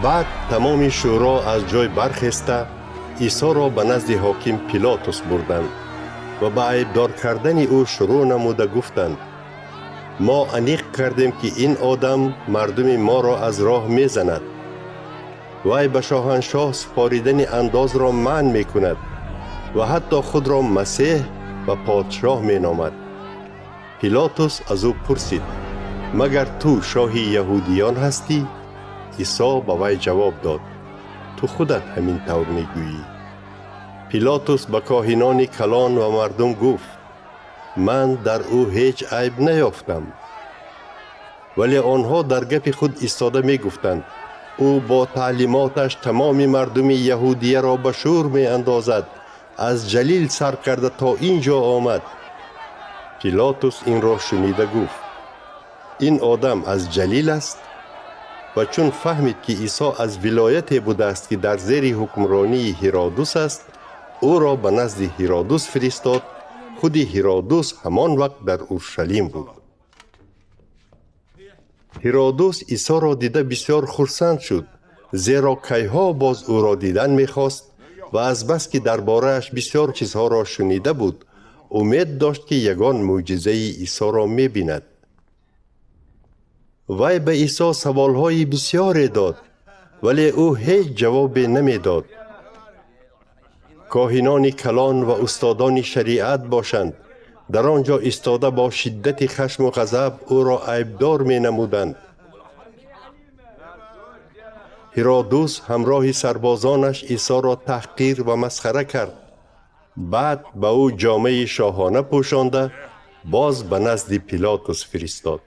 Баъд тамоми шӯро аз ҷой бархеста, Исоро ба назди ҳоким Пилотус бурданд ва ба айбдор кардани ӯ шурӯъ намуда гуфтанд: мо аниқ кардем, ки ин одам мардуми моро аз роҳ мезанад. Вай ба шоҳаншоҳ супоридани андозро манъ мекунад ва ҳатто худро Масеҳ ва подшоҳ меномад. Пилотус аз ӯ пурсид: магар ту шоҳи яҳудиён ҳастӣ? Исо ба вай ҷавоб дод: ту худат ҳамин тавр мегӯӣ. Пилотус ба коҳинони калон ва мардум гуфт: ман дар ӯ ҳеҷ айб наёфтам. Вале онҳо дар гапи худ истода мегуфтанд: ӯ бо таълимоташ тамоми мардуми яҳудияро ба шӯр меандозад, аз Ҷалил сар карда то ин ҷо омад. Пилотус инро шунида гуфт: ин одам аз Ҷалил аст? Ва чун фаҳмид, ки Исо аз вилояте будааст, ки дар зери ҳукмронии Ҳиродус аст, ӯро ба назди Ҳиродус фиристод. Худи Ҳиродус ҳамон вақт дар Уршалим буд. Ҳиродус Исоро дида бисёр хурсанд шуд, зеро кайҳо боз ӯро дидан мехост ва азбаски дар борааш бисёр чизҳоро шунида буд, умед дошт, ки ягон мӯъҷизаи Исоро мебинад. Вай ба Исо саволҳои бисёре дод, вале ӯ ҳеҷ ҷавобе намедод. Коҳинони калон ва устодони шариат бошанд, дар он ҷо истода бо шиддати хашму ғазаб ӯро айбдор менамуданд. Ҳиродус ҳамроҳи сарбозонаш Исоро таҳқир ва масхара кард. Баъд ба ӯ ҷомаи шоҳона пӯшонда, боз ба назди Пилотус фиристод.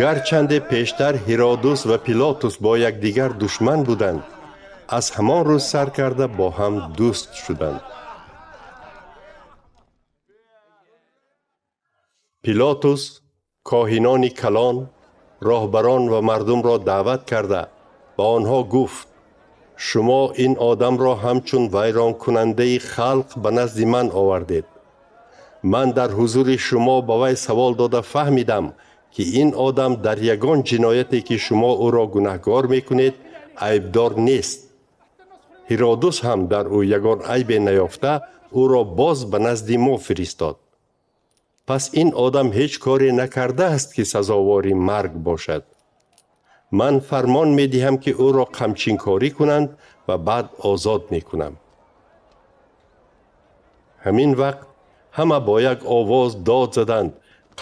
Гарчанде пештар Ҳиродус ва Пилотус бо якдигар душман буданд, аз ҳамон рӯз сар карда бо ҳам дӯст шуданд. Пилотус коҳинони калон, роҳбарон ва мардумро даъват карда ба онҳо гуфт: шумо ин одамро ҳамчун вайронкунандаи халқ ба назди ман овардед. Ман дар ҳузури шумо ба вай савол дода фаҳмидам, ки ин одам дар ягон ҷинояте, ки шумо ӯро гунаҳкор мекунед, айбдор нест. Ҳиродус ҳам дар ӯ ягон айбе наёфта, ӯро боз ба назди мо фиристод. Пас ин одам ҳеҷ коре накардааст, ки сазовори марг бошад. Ман фармон медиҳам, ки ӯро қамчинкорӣ кунанд ва баъд озод мекунам. Ҳамин вақт ҳама бо як овоз дод заданд: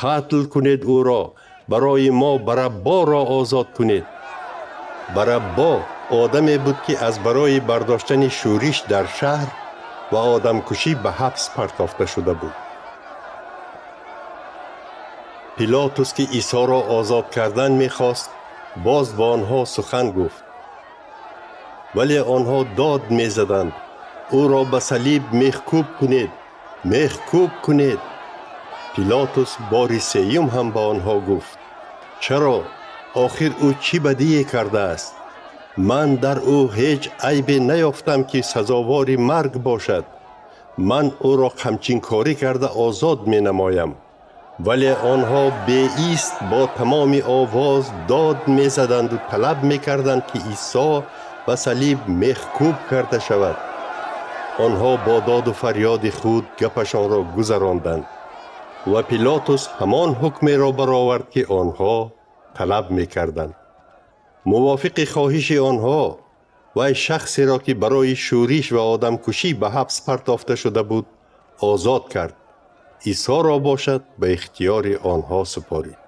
қатл кунед ӯро, барои мо Барабборо озод кунед. Бараббо одаме буд, ки аз барои бардоштани шӯриш дар шаҳр ва одамкушӣ ба ҳабс партофта шуда буд. Пилотус, ки Исоро озод кардан мехост, боз бо онҳо сухан гуфт. Вале онҳо дод мезаданд: ӯро ба салиб мехкӯб кунед, мехкӯб кунед. Пилотус бори сеюм ҳам ба онҳо гуфт: чаро? Охир ӯ чӣ бадие кардааст? Ман дар ӯ ҳеҷ айбе наёфтам, ки сазовори марг бошад. Ман ӯро қамчинкорӣ карда озод менамоям. Вале онҳо беист бо тамоми овоз дод мезаданду талаб мекарданд, ки Исо ба салиб мехкӯб карда шавад. Онҳо бо доду фарёди худ гапашонро гузаронданд ва Пилотус ҳамон ҳукмеро баровард, ки онҳо талаб мекарданд. Мувофиқи хоҳиши онҳо, вай шахсеро, ки барои шӯриш ва одамкушӣ ба ҳабс партофта шуда буд, озод кард. Исоро бошад ба ихтиёри онҳо супорид.